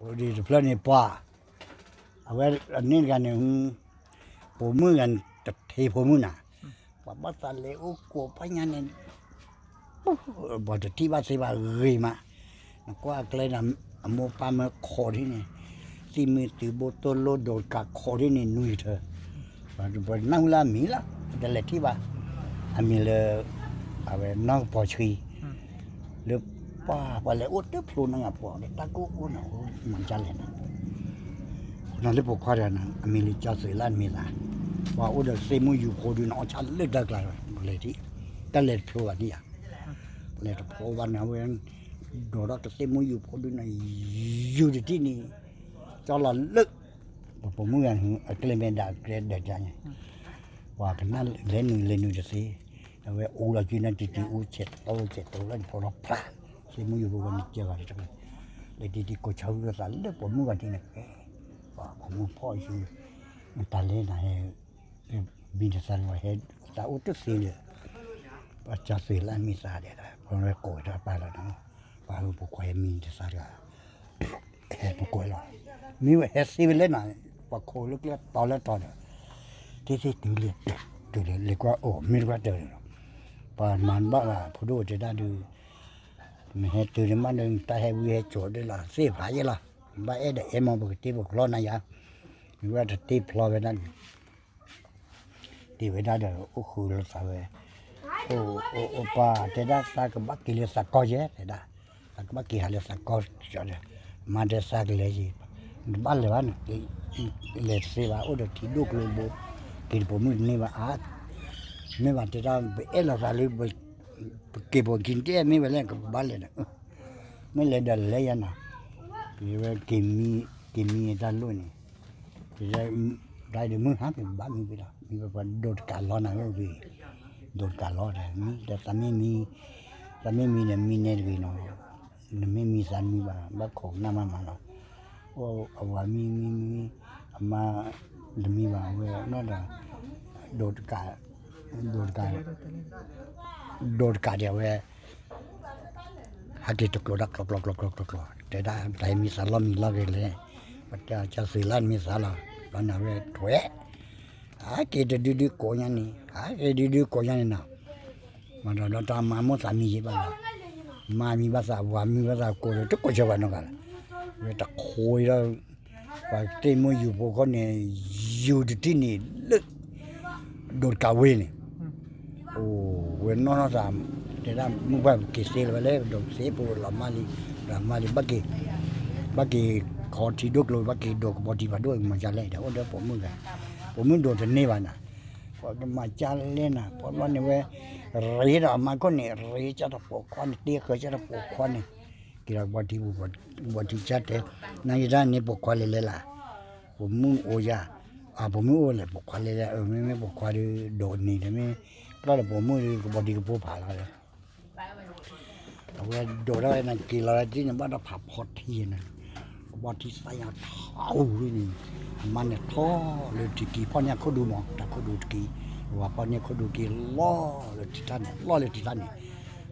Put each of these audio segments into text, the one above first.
အိၣ်ဒံးတဖျၢၣ်န့ၣ်ပှၤ, အဝဲအန့ၣ်တဂၤန့ၣ်, ပိာ်မုၣ်ဂၤန့ၣ် တထံၣ်ပိာ်မုၣ်နၤ, ပှၤဘၣ်သးလဲၤအိၣ်ကိးပှၤညါန့ၣ်, ပှၤတထံၣ်ဘၣ်သ့ဘၣ်ဂ့ၤမး, နကွၢ်အကျဲန့ၣ် အမိၢ်ပၢ်မၢခိးဒ်န့ၣ်, သံၣ်မုၢ်သုးဘိတိၢ်လိၣ်ဒိးတကးခိးဒ်န့ၣ်နွံထၢ, ပှၤနၢ်ဟူလၢအမံၤလီၤ တလဲၤထံၣ်ဘၣ်, အမံၤလၢ အဝဲနီၢ်ကပီၤဆှံ လၢပှၤ ပှၤလဲၤအိၣ်တဖျိနဂၤပှၤဒီး တၢ်ကိၢ်အိၣ်န့ၣ် မၤဒ်လဲၣ်န့ၣ်, နလၢပိာ်ခွါတဂၤန့ၣ် အမံၤလၢကၠီသုးလၢအမ့ၢ်သး, ပှၤအိၣ်ဒီးသ့ၣ်မုၢ်ယူၤဖိဒုးန့ၣ် အီၣ်ဆၣ်လၢတၢ်ကျါ, လဲၤထံၣ်, တၢ်လဲၤတဖျိဘၣ်ဒံးဧါ, လဲၤတဖျိဘၣ်န့ၣ် အဝဲ ဒိးထီၣ်ကသ့ၣ်မုၢ်ယူၤဖိဒုးန့ၣ်, ယူၤတထံၣ်န့ၣ်, ကၠီလီၤလၢ ပပိာ်မုၣ်ဂၤန့ၣ် အကျဲမဲာ်ဒၣ်အကျဲဒၢးတၢ်န့ၣ်, ပှၤကနၣ်လဲၤနုာ်လဲၤနုာ်တသ့, အဝဲအူလီၤက့ၤန့ၣ် တံၤတံၤအူဆဲးတိဆဲးတိလၢနဖိလီၤဖျါ, သ့ၣ်မုၢ်ယူၤဖိဝဲန့ၣ်ကၢဂၤတၢ်, လဲၤတံၤတံၤကိးဆၢဝံသးလၢပိာ်မုၣ်ဂၤထံးန့ၣ်, ပှၤပိာ်မုၣ်ဖီၣ်ဆူ, တၢ်လဲၤနၤဟဲ မံၤတသးလီၤဟဲ, တၢ်အိၣ်တသ့လၢၤ, ပှၤကၠီသုးလၢအမ့ၢ်သးဒဲး, ပှၤဝဲကိးဝဲတၢ်ပာ်လီၤန့ၣ်, ပှၤပိာ်ခွါဟဲမံၤတသးတဂၤ ဟဲပူၤကွံာ်လီၤ, မ့ၢ်ဝဲဟဲသ့ဝဲလဲၣ်နၤ, ပှၤခိးလၢကျဲတီၤလၢတီၤဒီး, သ့သ့တုၤလံ, တုၤလံ လဲၤကွၢ်အိၣ်မ့ၢ်တကွၢ်တၢၢ်လီၤ, ပှၤမၤဘၣ်ဘၣ် ဖိဒိၣ်တဲဒၣ်ဒုး, နဟဲတုၤန့ၣ်မးဒီး နတၢ်ဟဲဝံဟဲစိာ်ဒ်လီၤသ့ၣ်ဖးယဲလီၤ, ဘၣ်အဲၣ်ဒိးအဲၣ်မး ပကတ့ပကျီနၤယၤ, မ့ၢ်ဝဲတတ့ဖျီဝဲဒၣ်န့ၣ် တ့ဝဲဒၣ်ဒီးအိၣ်ဃုာ်လိာ်သးဝဲ, အိၣ်အိၣ်အိၣ်ပၢ်တဲဒၣ်သးကဘၣ်က့ၤလၢသးကီယဲတဲဒၣ်, သးကဘၣ်က့ၤဟးလၢသးကီဒီး, မၤဒီးသးကလဲၤယံၤ, နတဘၣ်လဲၤဘၣ်န့ၣ်, လဲၤတသ့ဘၣ် အိၣ်ဒီးထံဒိၣ်ကျိဘိ, က့ၤတပိာ်မုၣ်တန့ၢ်ဘၣ်အါ, မ့ၢ်ဘၣ်တဲဒၣ် ပအဲၣ်လိာ်သးလၢ ပက့ၤပိာ်က့ၤတအဲၣ်မ့ၢ်ဝဲလဲၣ် ကဘၣ်လဲၤဒီး, မ့ၢ်လဲၤဒီးလဲၤယၤနၤ, ပဝဲက့ၤမံ က့ၤမံတၢ်လိၣ်န့ၣ်, ပဝဲ ဒ်ဒီးမုၢ်ဟါပဘၣ်မံဝံၤလီၤ မံဝဲပှၤဒိးတကးလီနၤဧၢဝံၤ, ဒိးတကးလီတၢ်မံဒီးသးမ့ၢ်မံ, သးမ့ၢ်မံန့ၣ်မံနဲတဂ့ၤနီၤ, နမ့ၢ်မံသးမံဘၣ် ဘၣ်ခိးကနၣ်မးမးလီၤ, အဝၤမံမံမံ, အမါ တမံဘၣ် အဝဲနီၢ်ဒီး, ဒိးတကး, ဒိးတကး, ဒိးတကးဒံးအဝဲ ဟဲက့ၤတကျိၤတၢ်ကျီကျီကျီကျီကျီကျီ, တဲဒၣ် တၢ်မံသးလီၢ်မံလီၢ်ဂ့ၤလဲၣ်, ပတဲကၢ်သုးလၢမံသးလီၤ, ဘျီန့ၣ်အဝဲထွဲ, ဟဲက့ၤတဒုဒုကိးညါန့ၣ် ဟဲက့ၤဒုဒုကိးညါန့ၣ်နီၤ, မၤဒီးဒီးတၢ်မၤမိၣ်သးမံယ့ၢ်ဘၣ်လီၤ, မၤမံဘၣ်သး ဝၤမံဘၣ်သးကိးဒီးတကိးဆၢဘၣ်နီတဂၤလီၤ, ဝဲတခိးဒီး ပှၤသ့ၣ်မုၢ်ယူၤဖိခီန့ၣ်, ယူၤတထံၣ်န့ၣ် လၢ ဒိးတကးဝ့ၢ်န့ၣ်, အိၣ်ဝဲနီၢ်နီၢ်သး, တဲဒၣ်မုၢ်ပှၢ်က့ၤသ့လီၤဝဲလဲၣ် ဒိးသ့ဖိလီၤမၢ်လံ, ဒီးမၢ်လံ ဘၣ်က့ၤ, ဘၣ်က့ၤခီထံဒိၣ်ကျိ ဘၣ်က့ၤဒိးကဘီထံဖးဒိၣ် မၤဒ်လဲၣ်ဒီး အိၣ်ဒီးပိာ်မုၣ်ဂၤ, ပိာ်မုၣ်ဒိးတန့ၢ်ဘၣ်နၤ, ပှၤကမၤဒ်လဲၣ်နၤ ပှၤဘျီန့ၣ်ဝဲ, ရ့ဒီးအမါခိၣ်န့ၣ် ရ့ကၢ်တပိာ်ခွါန့ၣ် တ့ဃၢၤကၢ်တပိာ်ခွါန့ၣ်, က့ၤဒီးကဘီထံပူၤ, ကဘီထံကၢ်တဲ, နၤယတၢ်န့ၣ်ပိာ်ခွါလဲၤလဲၤလၢ်, ပိာ်မုၣ်အိၣ်ယၤ, အပိာ်မုၣ်အိၣ်လဲၣ် ပိာ်ခွါလဲၤလဲၤ, မ့မ့ၢ်ပိာ်ခွါဒီး ဒိးန့ၢ်ဒီးမ့ၢ်, ပျၢ်ဒီးပိာ်မုၣ်ဒီး ကဘီထံကဖိဖးလီၤဒီး အဝဲဒိးထီၣ်ဝဲန့ၣ် က့ၤလီၤဝဲဒ်န့ၣ် ဘၣ်ဒီးဖးဖီထံန့ၣ်, ကဘီထံသးညါထီၣ်ဝံၤန့ၣ်, အမါန့ၣ်ထီၣ်လၢထံကံ ဖီၣ်န့ၢ်အခိၣ်ဒူမး တၢ်ခိၣ်ဒူတကံ, ဝၤဖီၣ်န့ၢ်ခိၣ်ဒူက့ၤလီၤလၢထံတၢ်န့ၣ် လီၤလၢထံတၢ်န့ၣ်,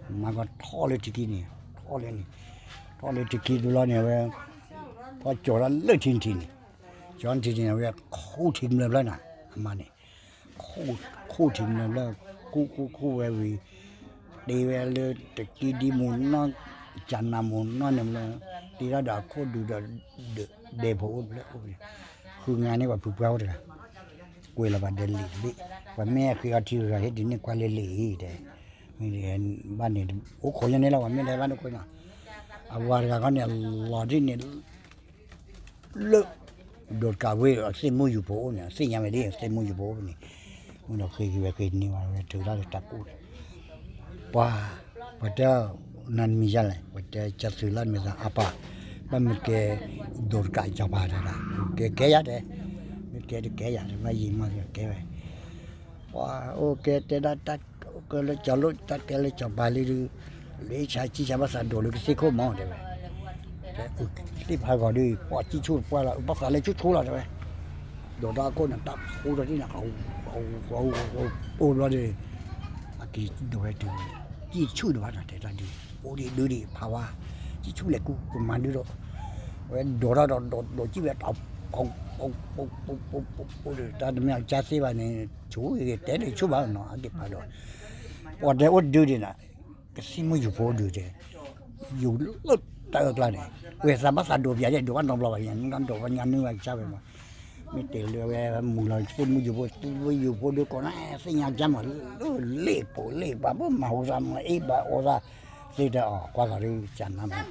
အမါကထီၣ်လၢထံကံန့ၣ်, ထီၣ်လၢန့ၣ်, ထီၣ်လၢထံကံတဘျီန့ၣ် အဝဲ, ဖီၣ်ကၠီၤလၢလၢထံနထံန့ၣ်, ကၠီၤနထံန့ၣ် အဝဲခူၣ်ထံမျၢဘျီနၤ, အမါန့ၣ် ခူၣ်ထံမျၢဘျီ, ခူၣ်ခူၣ်ခူၣ်ဝဲဝံၤ, တ့ဝဲလၢတကံဒံမူနီၢ်, ကနၤမူနီၢ်န့ၣ်ဘျီ, တ့ထီၣ်ဒီးအခိၣ်ဒူဒီး, ဒဲဖိအိၣ်တဖျၢၣ်အိၣ်, ဃုငါန့ၢ်ပှၤဖုပှၢ်အိၣ်တဂၤ, ကွဲးလီၤဘၣ်ဒီးလံာ်တဘ့ၣ်, ပှၤမ့ၢ်အဃ့အီထံဂၤ ဟ့ၣ်ဒုးန့ၢ်ကွၢ်လၢလံာ်အံၤတဲ, မ့ၢ်ဘၣ်န့ၣ် အိၣ်ခိးညါန့ၣ်လီၤ ပှၤမ့ၢ်လဲၤဘၣ်ဒိခိၣ်နီၤ, အဝၤတဂၤခီန့ၣ် လီၤဒ်န့ၣ် လၢ ဒိးတကးဝ့ၢ် အသ့ၣ်မုၢ်ယူၤဖိအိၣ်န့ၣ် အသ့ၣ်ညါဝဲဒ် အသ့ၣ်မုၢ်ယူၤဖိအိၣ်န့ၣ်, မ့ၢ်ဒီးဃ့က့ၤဝဲဃ့န့ၢ်ဝဲ ထုးထီၣ်လၢတၢ်ကိၢ်, ပှၤ, ပှၤတဲ, နမံၤယၤလဲၣ် ပှၤတဲကၢ်သုးလၢမ့ၢ်သးအါပၢ်, ဘၣ်မ့ၢ်ကဲ, ဒိးတကးစီၤပၤတဲဒၣ်, ကဲကဲယၤတဲ, မ့ၢ်ကဲတကဲယၤတဲ ဘၣ်ယံာ်မးကဲဝဲ ပှၤအိၣ်ကဲတဲဒၣ်တၢ်, အိၣ်ကဲလၢကၠီၤလိၣ်တၢ်ကဲလၢကၠီၤပၤလံဒုး, လၢဆါကံဆါဘၣ်သးဒိးလၢကသ့ၣ်ခိၣ်မးတဲဝဲ, သ့ၣ်ဖးဂီၤဒုး ပှၤကံဆူၣ်တပှၢ်လီၤ ဘၣ်သးလၢဆူၣ်ဆူၣ်လီၤတဲဝဲ, ဒိးတၢ်အခိၣ်န့ၣ် တၢ်ဖိထီၣ်တံၢ်န့ၣ်, အိၣ်ဘျီဒီး, အက့ၤဒိးဝဲတုၤ, ကံဆူၣ်တဘၣ်နၤတဲတၢ်ဒုး, အိၣ်ဒံးဒုးဒံးဖးဝါ, ကံဆူၣ်လဲၤကူကမၤဒုးဒီး, ဝဲဒိးထီၣ်ဒီးဒိးဒိးကံၣ်ဝဲ ပိပိပိပိပိပိပိပိ တၢ်တမ့ၢ်အကါသ့ဘၣ်န့ၣ် ဆိၣ်ဂ့ၤဂ့ၤတဲတဆိၣ်ဘၣ်နီၤ အက့ၤဖးဒီး ပှၤတဲအိၣ်ဒုးဒံးနၤ ကသ့ၣ်မုၢ်ယူၤဖိဒုးတဲ ယူၤလၢတၢ်အၢကျါန့ၣ် ဝဲသးဘၣ်သးဒိးပျးဒဲး ဒိးဘၣ်နီတဘျီဘၣ် မ့ၢ်ဒိးပှၤညါနုၢ်ဘၣ်ကစၢ်ဝဲမး မ့ၢ်တဲလၢဝဲမုၢ်လီၤ သ့ၣ်မုၢ်ယူၤဖိဒုးကိးနၤ သ့ၣ်ညါကါမး လၢလ့ၣ်ပိာ်လ့ၣ်ပှၤဘၣ်မၤဟူသးမၤအ့ၣ်ဘၣ်အီသး သ့ၣ်တဲအီၤ ကွၢ်လီၤဒုးကနါမး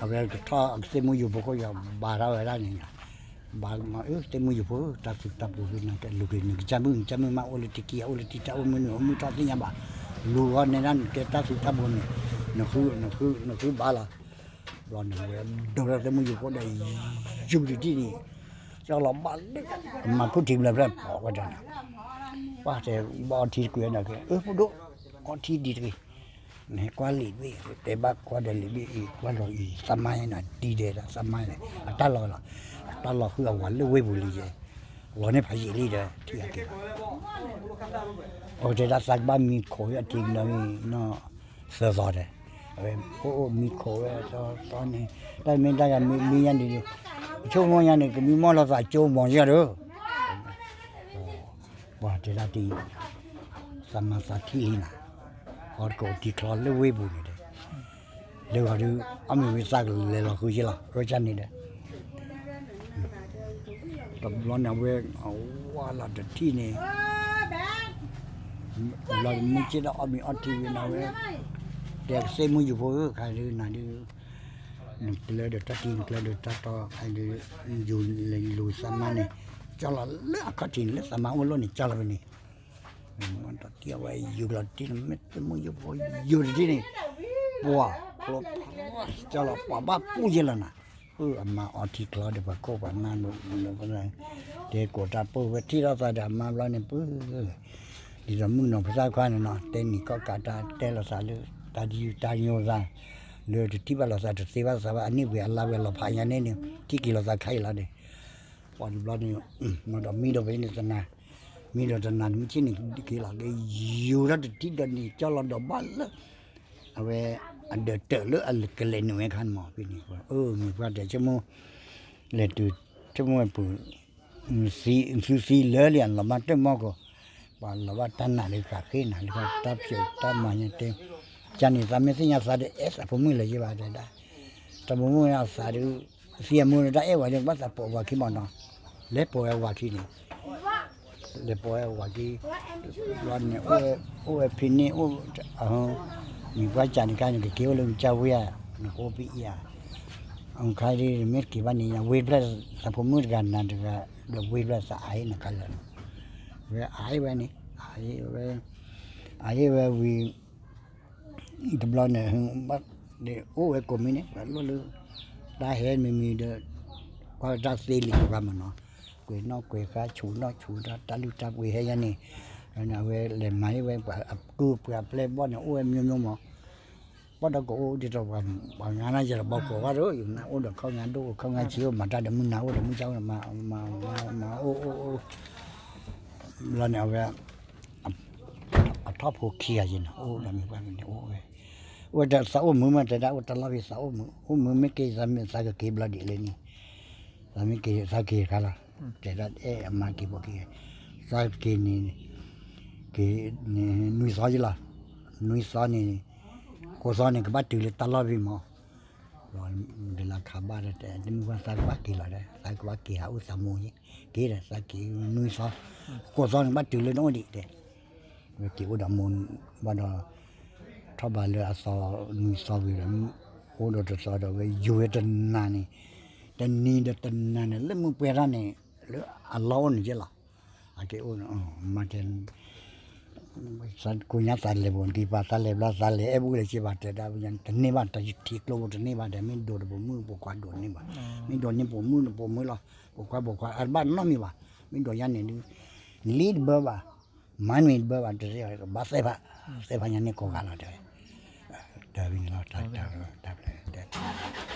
အဝဲကထီၣ်ကသ့ၣ်မုၢ်ယူၤဖိခိၣ်ယီၤ ဘါထီၣ်ဝဲဒၣ်န့ၣ် ဘါမၤအၢ သ့ၣ်မုၢ်ယူၤဖိ တၢ်သူတၢ်ပူၤဖဲနၤကလူၤက့ၤ နကစၢ်မုၣ် နကစၢ်မုၣ်မး အိၣ်လၢတကံ အိၣ်လၢတံတၢ် အိၣ်မုၢ်နုာ်အိၣ်မုၢ်ထီၣ်သ့ၣ်ညါဘၣ် လူၤဂီၤနဲဒၣ်နကဲတၢ်သူတၢ်ပူၤန့ၣ် နဃု နဃု နဃုဘါလီၤ ဘျီန့ၣ်ဝဲ ဒိးထီၣ်သ့ၣ်မုၢ်ယူၤဖိဒီး ယူၤတထံၣ်န့ၣ် ကၠီလီၤဘၣ်လၢ အမၤခိၣ်ထံးဘျၢဖျၢၣ်ပိာ်ဝဲဒၣ်န့ၣ် ပှၤတဲဘၣ်အီထံတကွံာ်န့ၣ်က့ အၢ ဖိဒိၣ် အီထံဒံးတဂ့ၤ နဟဲကွၢ်လံာ်ဘ့ၣ် တဲဘၣ်ကွၢ်ဒီးလံာ်ဘ့ၣ်အံၤ ကွၢ်လီၤအံၤ သးမါန့ၣ် ဒံးဒဲးဒီးသးမါန့ၣ် အတၢ်လီၤလီၤ အတၢ်လီၤဃုအဝၤလၢဝ့ၢ်ပူၤလံယဲ လီၤန့ၢ်ဖးယံာ်လံဒီး ထံၣ်အက့ၤဘၣ် အဝဲတဲဒၣ်သးကဘၣ်မံခိးဝဲအထံကလၢၤနီၢ်သၢသီဒီး အဝဲအိၣ်အိၣ်မံခိးဝဲသီသီန့ၣ် တၢ်မ့ၢ်တၢ်ဂၤမံမံညါန့ၣ် ဆိကမိၣ်ညါန့ၣ် ကမံမီၢ်လီၤသးကၠိမီၤယဲဒီး ပှၤတဲဒၣ်တံၢ် သးမၤသးထံၣ်လံနၤ အီၣ်တကိးထံချီလၢဝ့ၢ်ပူၤန့ၣ်ဒီး လၢဂီၤဒုး အီၣ်မ့ၤဝံသးကလဲၤလီၤဃုယ့လီၤ အၢကၢ်န့ၣ်ဒီး တဘျီန့ၣ် အဝဲ အဝၤလီၤတထံၣ်န့ၣ် ဘျီမုၢ်က့ၣ်ဒီးအီၣ်မ့ၤအီထံဝံၤန့ၣ်ဝဲ တဲကသ့ၣ်မုၢ်ယူၤဖိဧၢ ခါဒုးနၤဒုး နကျၢၤဒီးတၢ်တံၢ် နကျၢၤဒီးတၢ်တီ ခါဒုး ယူၤလဲၤလူၤသးမါန့ၣ် ကၠီလီၤလၢအခီၣ်ထံးန့ၣ် လၢသးမါအိၣ်လီၢ်န့ၣ် ကၠီလီၤဖဲန့ၣ် မ့ၢ်တၢ်တံၢ်အဝဲယူၤလီၤတံၢ်န့ၣ် မ့ၢ်သ့ၣ်မုၢ်ယူၤဖိယူၤတထံၣ်န့ၣ် ပှၤ ကၠီလီၤပှၤဘၣ်ပူၣ်ယဲလီၤနၤ အၢ အမါအီထံချီဒီးပှၤခိၣ်ပှၤနၢ် တဲကိးတၢ်ပိၢ်ဝဲထံၣ်ထီၣ်သးဒီးအမါဘျီန့ၣ် ပၢ ဒ်သိးမုၣ်ကနီၤဖိသၣ်ခွါန့ၣ်နီၤ တဲနံၤကီၢ်ကးတၢ်တဲလိာ်သးလၢ တၢ်တယူးတၢ်ညိသး လၢတထံၣ်ဘၣ်လိာ်သးတသ့ဘၣ်သးဘၣ် အနံၣ်ပှဲၤအလါပှဲၤလီၤဖးညါန့ၣ်န့ၣ် ထံၣ်က့ၤလိာ်သးခါအံၤလီၤဒီး ပှၤတဘျီန့ၣ် မၤဒီးမံဒီးဖဲန့ၣ်တနၤ မံဒီးတနၤန့ၣ် မုၢ်ဆ့ၣ်န့ၣ်က့ၤလီၤက့ၤ ယူၤထီၣ်တထံၣ်ဒီးန့ၣ် ကၠီလီၤဒီးဘၣ်လၢ အဝဲ အဒၢးတၢၢ်လၢအကလဲၤနုာ်ဝဲခါန့ၣ်မး ဖဲန့ၣ် အၢ မ့ၢ်ပှၤတဲဆိကမိၣ် လဲၤတုၤ ဆိကမိၣ်ဝဲပူၤ သုသံလၢလံ အလီၤမၢ်တၢၢ်မီၢ်ကီး ပှၤလီၤဘၣ်တၢ်နာ်လၢဃးဃ့နၤ လၢတၢ်ဖျိးတၢ်မၤညါတဲ ကန့ၣ်သးမ့ၢ်သ့ၣ်ညါသးဒီးအဲၣ်သးဖိမုၣ်လၢၤယ့ဘၣ်တဲဒၣ် သးဖိမုၣ်န့ၣ်အသးဒုး သံအမူဒီးတၢ်အဲၣ်ဝဲဒၣ် ဘၣ်သးပိာ်ဝၤခံမးနီၤ လဲၤပိာ်ဝဲဝၤခံန့ၣ် လဲၤပိာ်ဝဲဝၤခံ ဘျီန့ၣ် အိၣ်ဝဲဖဲန့ၣ် အိၣ် မံၤပှၢ်စးန့ၣ်ခါန့ၣ် ကက့ၤအိၣ်လၢကစၢ်ဝ့ၢ်ဧါ နကအိၣ်ဖဲအံၤဧါ အခါဒ်မ့ၢ်တက့ၤဘၣ်န့ၣ် ဝ့ၢ်ဖျၢၣ်သးဖိမုၣ်တဂၤနၤတဂၤ ဒီးဝ့ၢ်ဖျၢၣ်သးအါဟ့ၣ်နၤခါလၢာ် ဝဲအါဟ့ၣ်ဝဲန့ၣ် အါဟ့ၣ်ဝဲ အါဟ့ၣ်ဝဲဝံၤ တဘျီန့ၣ် ဘၣ်အိၣ်ဝဲကိးမံၤန့ၣ် ပှၤလိၣ်လၢ တၢ်ဟဲမံၤမံၤဒီး ကွၢ်တၢ်သ့လံၤတဂၤမးနီၤ ကွဲးနီၣ်ကွဲးဃါ ဆူးနီၣ်ဆူးတၢ် တၢ်လုၢ်တၢ်ပှ့ၤဟဲယါန့ၣ် အဝဲလဲၤမၤဟ့ၣ်ဝဲ ပှၤအကုၢ်ပှၤပျဲၢ်ဘီၣ်န့ၣ် အိၣ်ဝဲမျိုးမျိုးမး ဘၣ်ဒီးကအိၣ်ဒ်သိးပှၤ ပှၤငါနၢ်ယဲဒီး ဘီကိးဂၤဒီး ယနၢ်အိၣ်ဒီးခီၣ်ညါဒိၣ်အိၣ် ခီၣ်ညါဆံးအိၣ် မၤတၢ်ဒီးမုၢ်နၤအိၣ်ဒီးမုၢ်ဆါအိၣ် မၤ မၤအိၣ်အိၣ်အိၣ် ဘျီန့ၣ် အဝဲ အထီၣ်ဖိခံဂၤယဲန့ၣ် အိၣ်ဒီးမုၢ်ပှၢ်န့ၣ် အိၣ်ဝဲ အိၣ်ဝဲတၢ်သးအိၣ်မုာ်မး တဲဒၣ်အိၣ်တၢ်လီၢ်ဖဲသးအိၣ်မုာ် အိၣ်မုာ်မ့ၢ်က့ၤသးမ့ၢ်သးကက့ၤဘျီဒံးလၢန့ၣ် သးမ့ၢ်က့ၤသးက့ၤတခါလီၤ တဲဒၣ်အဲၣ်အမါက့ၤပိာ်က့ၤ သးက့ၤန့ၣ် က့ၤန့ၣ် နွံသီယလီၤ နွံသီန့ၣ် ဃိးသီန့ၣ် ကဘၣ်တုၤလၢတၢ်လီၢ်ဖဲမး ဒီးလၢခးဘၣ်ဒီးတဲ တမုၢ်ဘၣ်သးကဘၣ်က့ၤလီၤဒီး သးကဘၣ်က့ၤဟးအိၣ်သးမိၢ်ယဲ က့ၤဒီးသးက့ၤနွံသီ ဃိးသီန့ၣ် ဘၣ်တုၤလၢနအိၣ်ဒံးတဲ ဝဲက့ၤအိၣ်ဒီးမိၢ်ဘၣ်ဒီး ထီၣ်ဘးလၢအသီနွံသီဝံၤဒီး အိၣ်ဒီးတသီဒီးဝဲယူၤဝဲတနၤန့ၣ် တနံၤဒီးတနၤန့ၣ် လၢမုၢ်ပှဲၤထီၣ်န့ၣ် လၢအလီၢ်အိၣ်န့ၣ်က့လီၤ အက့ၤအိၣ် မၤတဲ ကိညါသးလဲၤပိာ်ကံပၤ သးလဲၤဘျီ သးလဲၤအဲၣ်ဘူၣ်လဲၤစ့ဘၣ် တဲဒၣ် တန့ၢ်ဘၣ် တၢ်ထံကျိဖိတန့ၢ်ဘၣ် တဲ မ့ၢ်ဒိးတပိာ်မုၣ်ပိာ်ခွါဒိးန့ၢ်ဘၣ် မ့ၢ်ဒိးန့ၢ်ပိာ်မုၣ်ပိာ်မုၣ်လီၤ ပိာ်ခွါပိာ်ခွါ အတဘၣ်နီတမံၤဘၣ် မ့ၢ်ဒိးယါန့ၣ်ဒုး လံတဘၢဘၣ် မၤနွံတဘၢဘၣ် တသ့ဘၣ် ဘၣ်သဲဖး သဲဖးညါန့ၣ်ကိးဂၤလီၤ တဲဝဲ တၢ်ဝဲန့ၣ်လီၤ တၢ် တၢ် တၢ် တၢ်